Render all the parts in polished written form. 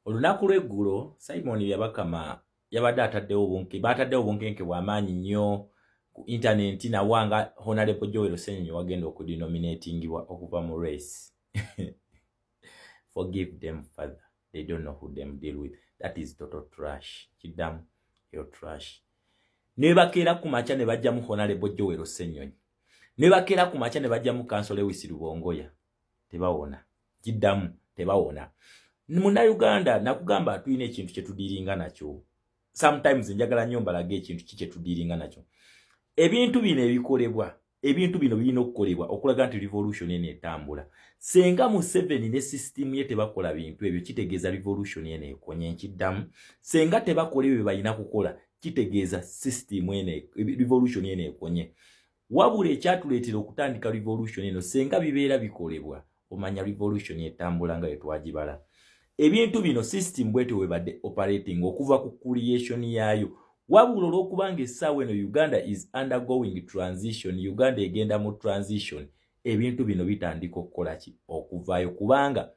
Olunaku lw'eggulo Simon Byabakama yabadde ataddewo obunke baataddewo obunkenke bw'amaanyi nnyo ku intanenti nawa nga Honorable Joel Ssenyonyi wagenda okudenominatingibwa okuva mu race. Forgive them, Father, they don't know who them deal with. That is total trash. Kiddamu, yo trash. Ne bakeera ku makya ne bajjamu Honorable Joel Ssenyonyi, ne bakeera ku makya ne bajjamu Counsel Lewis Rubongoya. Tebawona. Kiddamu, tebawona. Munnayuganda, nakugamba tulina ekintu kye tudiringa nakyo. Sometimes njagala nnyo mbalage ekintu ki kye tudiringa nakyo. Ebintu bino ebikolebwa, ebintu bino birina okukolebwa okulaga nti revolution eno etambula. Senga Museveni ne system ye tebakola bintu ebyo, kitegeeza revolution eno ekonye. Nkiddamu, senga tebakola ebyo balina kukola, kitegeeza system eno, revolution eno ekonye. Wabula ekyatuleetera okutandika revolution eno, senga bibeera bikolebwa, omanya revolution etambula nga yetwagibala. Ebintu bino, system bwetyo webadde operating okuva ku creation yaayo. Wabula olw'okubanga essaawa eno Uganda is undergoing transition, Uganda egenda mu transition, ebintu bino bitandika okukola ki? Okuvaayo, kubanga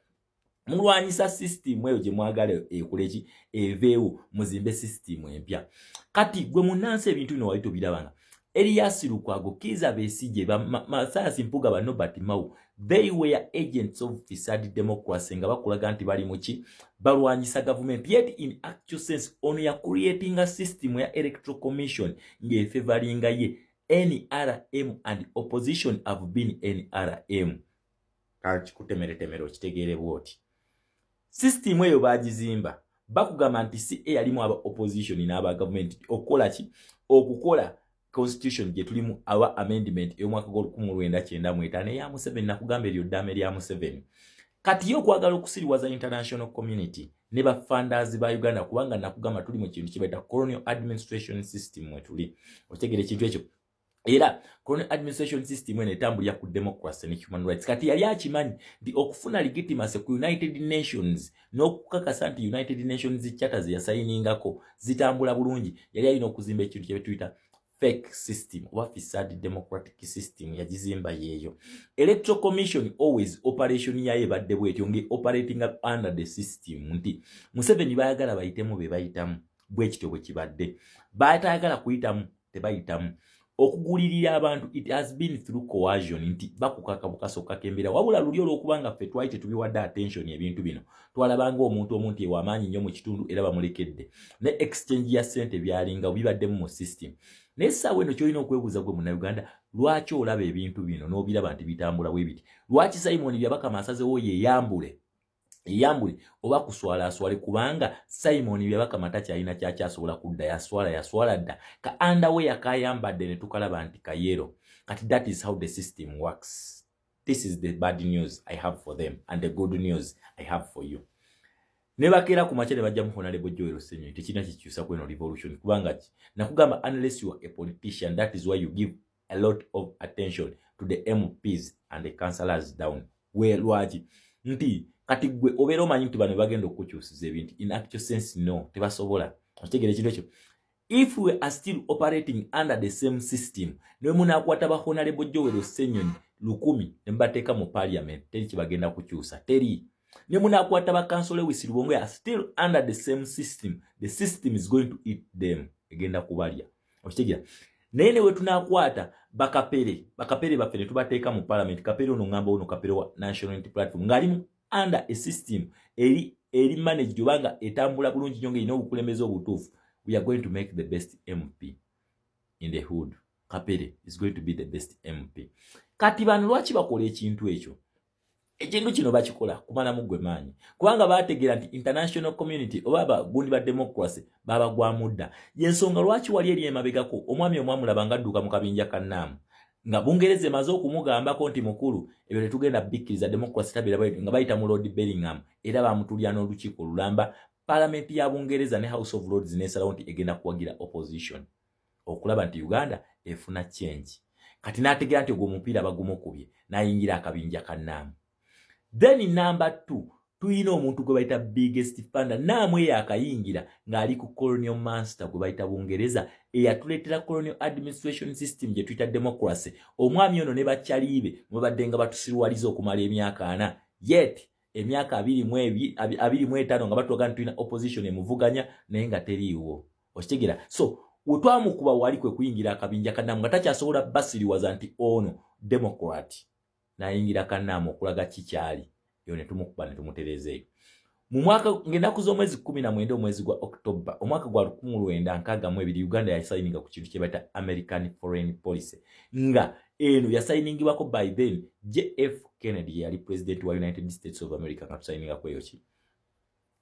mulwanyisa system eyo gye mwagala ekoleki? Eveewo, muzimbe system empya. Kati gwe munnansi, ebintu bino wali tobirabanga. Erias Lukwago, Kiza Besigye, Mathias Mpuuga, ba Norbert Mao, they were agents of facade democracy, nga bakulaga nti bali muki? Balwanyisa gavumenti, yet in actual sense ono ya creating a system ya Electoral Commission ng'efevalinga ye NRM, and opposition have been NRM. Kakikutemeretemere okitegeere bwoti: system eyo bagizimba bakugamba nti si eyalimu aba opposition n'aba gavumenti okukola ki? Okukola constitution gye tulimu, awa amendment ey'omwaka gw'1995 eya Museveni. Nakugamba eryo ddaame lya Museveni. Kati ye okwagala okusiriwaza international community ne bafunders ba Uganda, kubanga nakugamba tuli mu kintu kibaita colonial administration system mwetuli. Otegeera ekintu ekyo? Era colonial administration system eno etambulira ku democracy ne human rights. Kati yali akimanyi nti okufuna legitimacy ku United Nations n'okukakasa nti United Nations charter ze yasayiningako zitambula bulungi, yali alina okuzimba ekintu kyebetuyita fake system oba facade democratic system. Yagizimba yeeyo Electoral Commission. Always operation yayo ebadde bwetyo, nge operating under the system nti Museveni bayagala bayitemu be bayitamu. Bwekityo bwe kibadde, batayagala kuyitamu tebayitamu. Okugulirira abantu, it has been through coercion, nti bakukaka bukasooka embeera. Wabula luli olwokubanga ffe twali tetubiwadde attention ebintu bino, twalabanga omuntu omuntu ewamaanyi nnyo mu kitundu era bamulekedde ne exchange ya ssente, byalinga bibaddemu mu system. Naye essaawa eno kyolina okwebuuza gwe Munnayuganda, lwaki olaba ebintu bino n'obiraba nti bitambula bwe biti? Lwaki Simon Byabakama asazewo yeyambule eyambule oba kuswala aswale? Kubanga Simon Byabakama takyalina kyakyasobola kudda. Yaswala, yaswala dda. Ka underwear kayambadde ne tukalaba nti kayero. Kati that is how the system works. This is the bad news I have for them and the good news I have for you. Ne bakeera ku makya ne bajjamu Honorable Joel Ssenyonyi, tekirina kikyusa ku eno revolution. Kubanga ki? Nakugamba, unless you are a politician, that is why you give a lot of attention to the MPs and the councillors down. We lwaki nti kati gwe obeera omanyi nti bano bagenda okukyusiza ebintu? In actual sense, no, tebasobola. Okitegeera ekintu ekyo? If we are still operating under the same system, ne munakwata ba Honorable Joel Ssenyonyi 1000 ne mubateeka mu parliament, teri kibagenda kukyusa, teri. Ne munakwata ba Counsel Lewis Rubongoya, are still under the same system, the system is going to eat them, egenda kubalya. Okitegeera? Naye ne wetunakwata bakapere, bakapere baffe ne tubateeka mu parliament, kapere ono ngamba ono kapere wa National Unity Platform ng'ali mu under a system eri managed obanga etambula bulungi nnyo, ng'erina obukulembeze obutuufu, we are going to make the best MP in the hood. Kapere is going to be the best MP. Kati bano lwaki bakola ekintu ekyo? Ekintu kino bakikola kumalamu gwe maanyi, kubanga bategeera nti international community oba abagundi ba democracy babagwamu dda. Yensonga lwaki wali eri emabegako omwami omwamulaba nga adduka mu kabinja ka NAM, nga Bungereza emaze okumugambako nti, "Mukulu, ebyo tetugenda bikkiriza, democracy tabeera," nga bayita mu Lord Bellingham, era bamutulya n'olukiiko olulamba, Palamenti ya Bungereza ne House of Lords nesalawo nti egenda kuwagira opposition okulaba nti Uganda efuna change. Kati n'ategeera nti ogwo omupiira bagumukubye, n'ayingira akabinja ka NAM. Then number two, tuyina omuntu gwe bayita biggest funder NAM eyo akayingira ng'ali ku colonial master gwe bayita Bungereza, eyatuleetera colonial administration system gye tuyita democracy. Omwami ono ne bakyaliibe mubadde nga batusirwaliza okumala emyaka 40, yet Emyaka 25 nga batulaga nti tulina opposition emuvuganya, naye nga teriiwo. Okitegeera? So wetwamukuba wali kwe kuyingira akabinja kanaamu, nga takyasobola basiriwaza nti ono Democrat, nayingira kanaamu okulaga kikyali eyo, ne tumukuba ne tumutereeza eyo. Mu mwaka, ng'ennaku z'omwezi 19, omwezi gwa October, omwaka gwa 1962, Uganda yasayininga ku kintu kye bayita American Foreign Policy, nga eno yasayiningibwako by then JF Kennedy, yali president wa United States of America, nga tusayiningako eyo ki,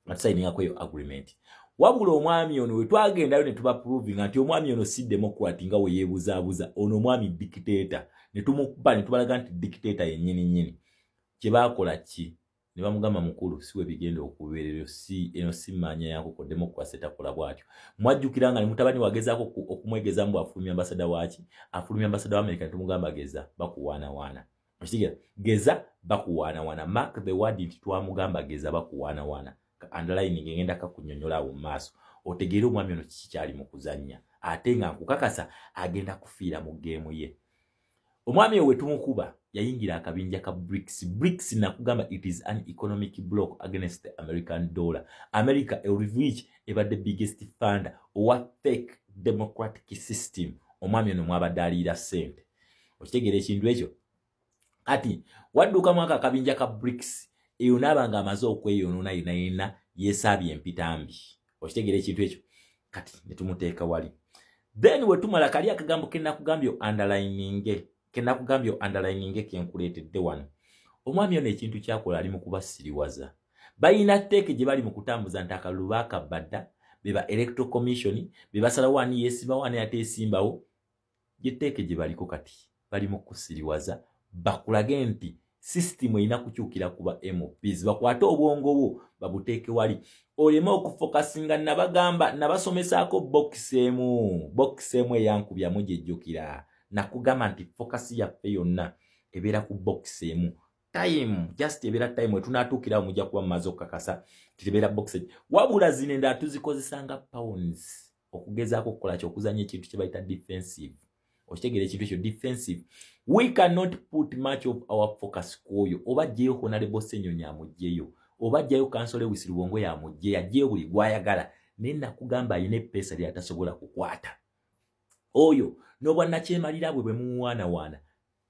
nga tusayiningako eyo agreement. Wabula omwami ono we twagendayo ne tuba provinga nti omwami ono si Democrat nga we yeebuzaabuza, ono omwami dictator, ne tumukuba ne tubalaga nti dictator yennyini nnyini. Kye baakola ki? Ne bamugamba, "Mukulu, si we bigenda okubeerero, si eno si maanya yankoko, democracy etakola bw'atyo." Mwajjukira nga ne mutabani wagezaako okumwegezamu bw'afulumya ambasada waaki, afulumya ambasada wa America, ne tumugamba, "Geza bakuwaanawaana." Okitegeera? Geza bakuwaanawaana. Mark the word nti twamugamba, "Geza bakuwaanawaana." Underlining, ngenda kakunyonyola awo mu maaso otegeere omwami ono kiki kyali mu kuzannya, ate nga nkukakasa agenda kufiira mu game ye. Omwami oyo wetumukuba yayingira akabinja ka BRICS. BRICS nakugamba it is an economic block against the American dollar. America which ebadde biggest funder owa fake democratic system omwami ono mwabadde aliira ssente. Okitegeera ekintu ekyo? Kati wadduka mwaka akabinja ka BRICS eyo, naaba nga amaze okweyonoona yena yena, yeesaabye empitambi. Okitegeera ekintu ekyo? Kati ne tumuteeka wali. Then wetumala kali akagambo kenakugambye underlininge, kenakugambye underlininge, kenkuleetedde wano. Omwami ono ekintu kyakola ali mu kubasiriwaza. Balina tteeke gye bali mu kutambuza nti akalulu baakabba dda, be ba Electoral Commission be basalawo ani yeesimbawo, ani ateesimbawo. Gyetteeke gye baliko kati bali mu kusiriwaza, bakulage nti sisitimu erina kukyukira kuba MPs, bakwate obwongo bwo babuteeke wali oleme okufokasinga. Nabagamba, nabasomesaako bokisi emu, bokisi emu eyankubyamu gyejjukira. Nakugamba nti focus yaffe yonna ebeera ku bokisi emu. Time just ebeera time wetunaatuukirawo mujja kuba mumaze okukakasa titebeera bokisi. Wabula zino endala tuzikozesa nga pawns okugezaako okukola ki? Okuzanya ekintu kye bayita defensive. Okitegeera ekintu ekyo? Defensive. We cannot put much of our focus ku oyo, oba ajjeyo Honorable Senyonyi amugjeyo, oba ajjayo Counsel Lewis Lubongoya amugjeyo, ajjeyo buli gwayagala. Naye nakugamba alina eppeesa lyatasobola kukwata oyo n'obwannakyemalira bwe bwe mumuwaanawaana,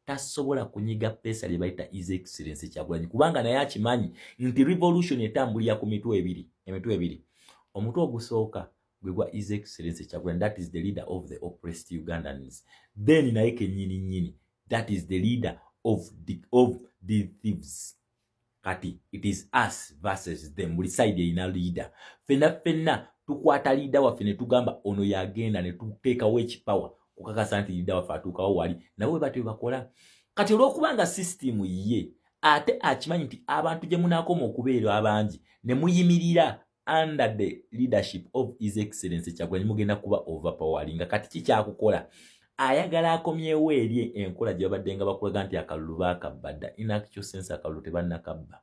tasobola kunyiga ppeesa lye bayita His Excellence Kyagulanyi, kubanga naye akimanyi nti revolution etambulira ku mitwe ebiri, emitwe ebiri. Omutwe ogusooka gwe gwa His Excellence Kyagulanyi, that is the leader of the oppressed Ugandans. Then naye kennyini nnyini, that is the leader of the thieves. Kati it is us versus them. Buli side erina leader. Ffenna ffenna tukwata leader waffe ne tugamba ono yagenda, ne tuteekawo ekipawa kukakasa nti leader waffe atuukawo wali. Nabo bwe batyo bakola. Kati olw'okubanga sisitimu ye ate akimanyi nti abantu gye munaakoma okubeera abangi ne muyimirira under the leadership of His Excellence Kyagulanyi, mugenda kuba overpoweringa. Kati kikyakukola ayagala akomyewo eri enkola gye babadde nga bakulaga nti akalulu baakabba dda. In actual sense, akalulu tebannakabba.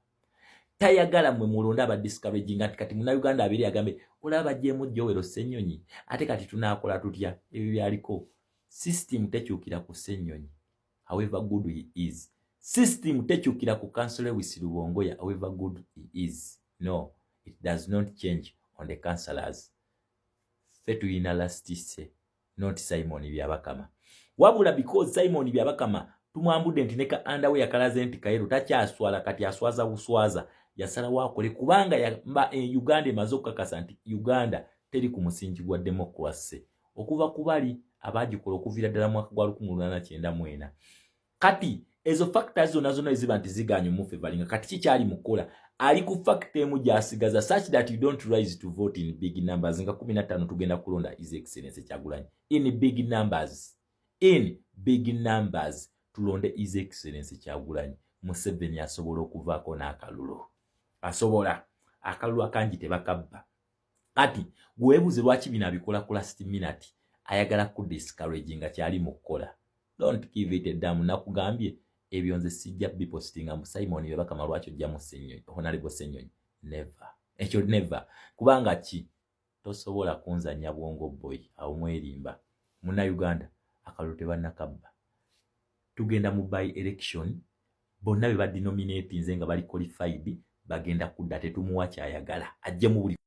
Tayagala mwe mulonde aba discouraginga nti kati Munnayuganda abiri agambe, "Olaba bagyemu Joel Ssenyonyi, ate kati tunaakola tutya?" Ebyo byaliko. System tekyukira ku Ssenyonyi, however good he is. System tekyukira ku Counsel Lewis Lubongoya, however good he is. No, it does not change on the councillors. Ffe tuyina last say, not Simon Byabakama. Wabula because Simon Byabakama tumwambudde nti neka andawe yakalaze nti Kairo takyaswala, kati aswaza buswaza, yasalawo akole kubanga Uganda emaze okukakasa nti Uganda teri ku musingi gwa democracy okuva ku bali abagikola okuviira ddala mwaka gwa 1894. Kati ezo factors zonna zonna eziba nti ziganya omufevalinga, kati kikyali mukukola ali ku factor emu gy'asigaza such that you don't rise to vote in big numbers. Nga 15 tugenda kulonda His Excellence Kyagulanyi in big numbers, in big numbers tulonde His Excellence Kyagulanyi. Museveni asobola okuvaako n'akalulu, asobola akalulu akangi tebakabba. Kati gwewebuuze lwaki bino abikola ku last minute? Ayagala ku discourage nga kyali mu kukola. Don't give it a damn. Nakugambye ebyo nze sijja bipostinga mu Simon Byabakama. Lwaki ojjamu Ssenyonyi, Honorable Ssenyonyi? Never, ekyo never. Kubanga ki? Tosobola kunzanya bwongo boy awo mwerimba. Munnayuganda, akalulu tebannakabba. Tugenda mu by election, bonna be badinominatinze nga bali qualified. Bagenda kudda, tetumuwa kyayagala, ajjemu buli.